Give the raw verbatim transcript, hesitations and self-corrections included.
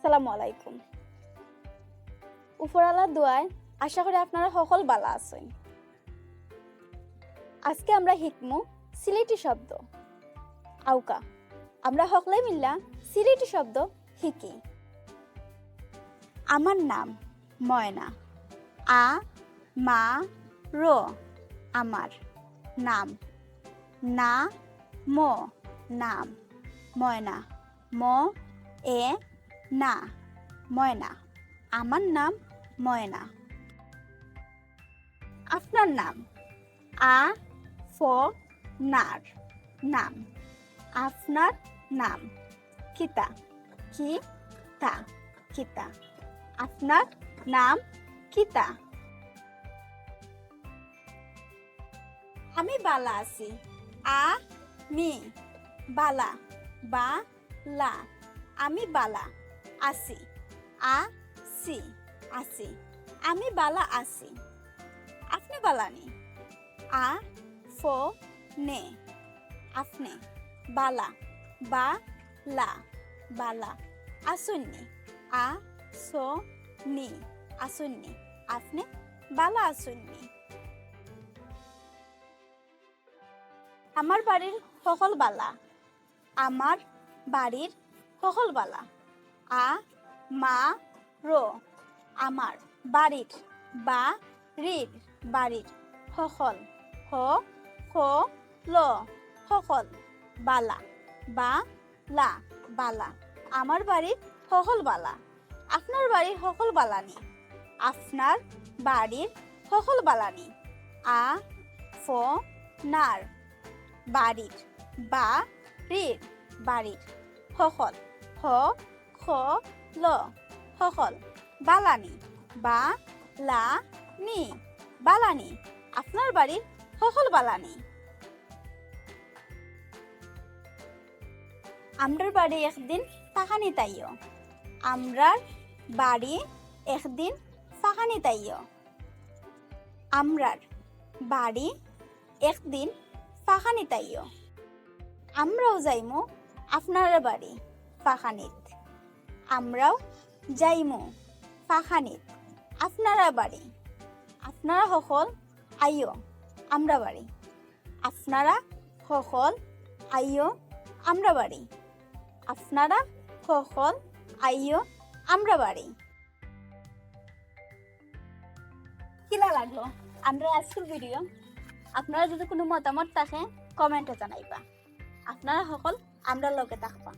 আসসালামু আলাইকুম। উপরআলার দোয়ায় আশা করি আপনারা হকল বালা আছইন। আজকে আমরা হিকমু সিলেটি শব্দ। আউক্কা, আমরা হকলে মিল্লা সিলেটি শব্দ হিকি। আমার নাম ময়না। আ মা র, আমার নাম। না ম, নাম। ময়না। ম এ না, ময়না। আমার নাম ময়না। আপনার নাম। আ ফ নার, নাম। আপনার নাম। কিতা? কি তা? কিতা? আপনার নাম কিতা? আমি বালা আছি। আ মি, বালা, বা লা। আমি বালা আছি। আ সি, আছি। আমি বালা আছি। আপনে বালা নি? আ ফ নে, আপনে। বালা, বা লা, বালা। আছইন নি? আ ছ নি, আছইন নি? আপনে বালা আছইন নি? আমার বাড়ির হকল বালা। আমার বাড়ির হকল বালা। আ মা র, আমার। বাড়ির, বা রির, বাড়ির। হকল, হ খ ল, হকল। বালা, বা লা, বালা। আমার বাড়ির হকল বালা। আপনার বাড়ির হকল বালা নি? আপনার বাড়ির হকল বালা নি? আ ফ নার, বাড়ির, বা রির, বাড়ির। হকল, হ খ ল, হকল। বালা নি, বা লা নি, বালা নি। আপনার বাড়ির হকল বালা নি? আমরার বাড়ি একদিন ফাখানিত আইও। আমরার বাড়ি একদিন ফাখানিত আইও। আমরার বাড়ি একদিন ফাখানিত আইও। আমরাও যাইমু আপনারার বাড়ি ফাখানিত। আমরাও যাইমু ফাখানিত আপনারার বাড়ি। আপনারা হকল আইও আমরার বাড়ি। আপনারা হকল আইও আমরার বাড়ি। আপনারা হকল আইও আমরার বাড়ি। কিলা লাগলো আমরার আজকের ভিডিও? আপনারার যদি কুনু মতামত থাকে, কমেন্টো জানাইবা। আপনারা হকল আমরার লগে থাকবা।